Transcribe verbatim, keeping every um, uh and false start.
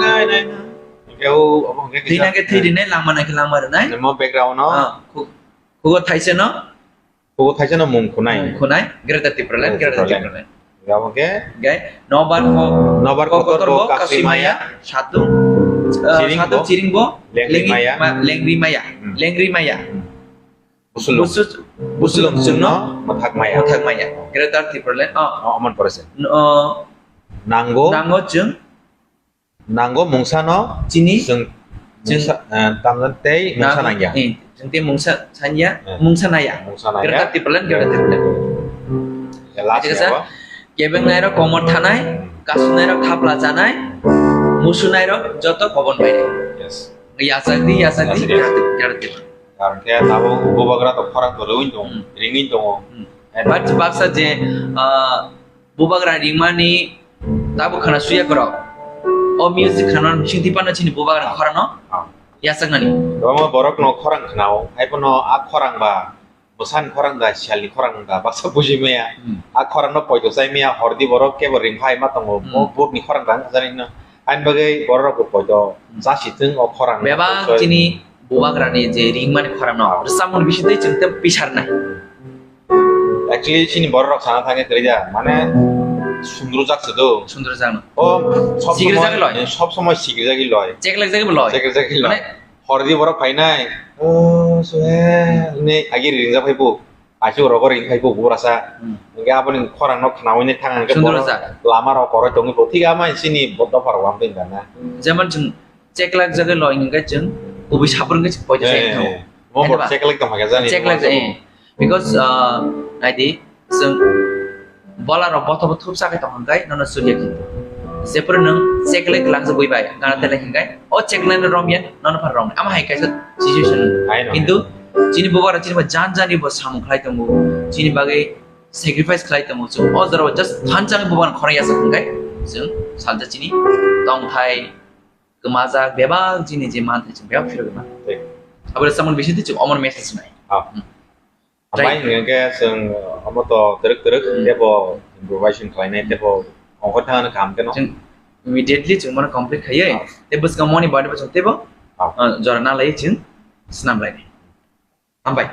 Hwnkhe o, obo hwnkhe Twi kisa, nang khe twi rinai, langma nang khe langma rinai. Mo background no. Ah, khu-, khugo thaise no. Bugo thaisa no mung khunai. Mung khunai, Greater Tipraland, Greater Greater Tipraland. Tipraland. Gabo ke Gai, nobar ko, Nobar ko kotor kotor bo bo kasui kasui maya, maya, satung, eh, Chiring satung bo chiring bo, lengri lengri maya. ma-, lengri maya, Hmm. lengri maya. Hmm. Busulung. Busu-, Busulung busulung chwngno chwngno mathak maya. Mathak maya. Greater Tipraland, oh. Oh, amon pore se. No, oh. Nango. Nango chwng. Nango mungsa no Chini. Chwng Chwng. Mungsa, eh, tamjani tei mungsa Nango, nangya. Eh, chwng tei mungsa sanya, Eh. Mungsa naya. Mungsa nangya. Greater Tipraland, Greater Tipraland. Ya, last Acha ya, kasa, bo? Kebeng nairok komor thanai, Hmm. Kasu nairok thapla chanai, musu nairok joto kobon bai. Yes. Yachak di, yachak di, Yachak di. Greater Tipraland. Karon khe tabuk bubagra to khorang to rwui tongo, Hmm. ringui tongo. Hmm. And But baksa je, ah, bubagra ringmani tabuk khana suya korok. O music khana sing tipano chini bubagra khorang no Ah. Yachaknani. Omo borok no khorang khnao, hai phano a khorang ba, bwsani khorang da, sialni khorang da, baksa buji maya. Hmm. A khorang no poito chai maya, hordi borok kebo ring hai ma tongo, Hmm. bo bukni khorang da, wngkha jani no. Ani bagwi borok rok bo poito Hmm. chasi thung o khorang no Bebak poito. Chini bubagrani je ringmani khorang no rwchapmung bisingtwi chwng tei pisarnai. Actually, chini borok rok sana thangkhe kwrwi da, mane sundru jak se do. Sundru jak no. O sob Sigir somoi, jagwi loi. Sob somoi sigir jagwi loi. Cheklek jagwi bo loi. Cheklek jagwi loi. Mane hordi borok phainai. O, so he, ne agi ringjak phai bo. Achu rogo ring khai bo burasa. Hmm. Hingke aboni khorang no khnaui ne thang hingke Sundro borok sa. Lama rok koroi tongwi bo. Thik ama chini bo dopha rok lamtoi da na. Jemon chwng cheklak jagwi loi hingke chwng kubui sabrwng khe chwng poito Eh, sai eh, thango. Eh, mo Hendo bo ba? Cheklak tong hake jani. Cheklak mo jai, eh. Because, uh, naidi chwng bola rok botho bo thup sakai tong hingke nono surya khinto. Jepro nwng cheklak lang jagwi bai gana tele hingke o cheklak no romya nono pha romya. Ama hai kaisa situation. Hai no. Kintu Chini bubagra chini bo jan jani bo samung khlai tongo, chini bagwi sacrifice khlai tongo. Chwng o jorao just thansa ni bubagra khorang yasa hwnkhe chwng salsa chini tongthai kwmajak bebak chini je manthai chwng bebak phirogwi mano. Thik. Aboni samung bisingtwi chwng omo message nai. Ah. Hmm. Amai Right. Hwnkhe chwng omo to twrwk twrwk Hmm. Tebo improvisation khlainai tebo ongkhor thangna kaham khe no. Chwng immediately chwng mano complete khaiwi Ah. Tei bwskango moni body bo chwng tebo Ah. Ah, jora nalai chwng swnam lainai. Hambai.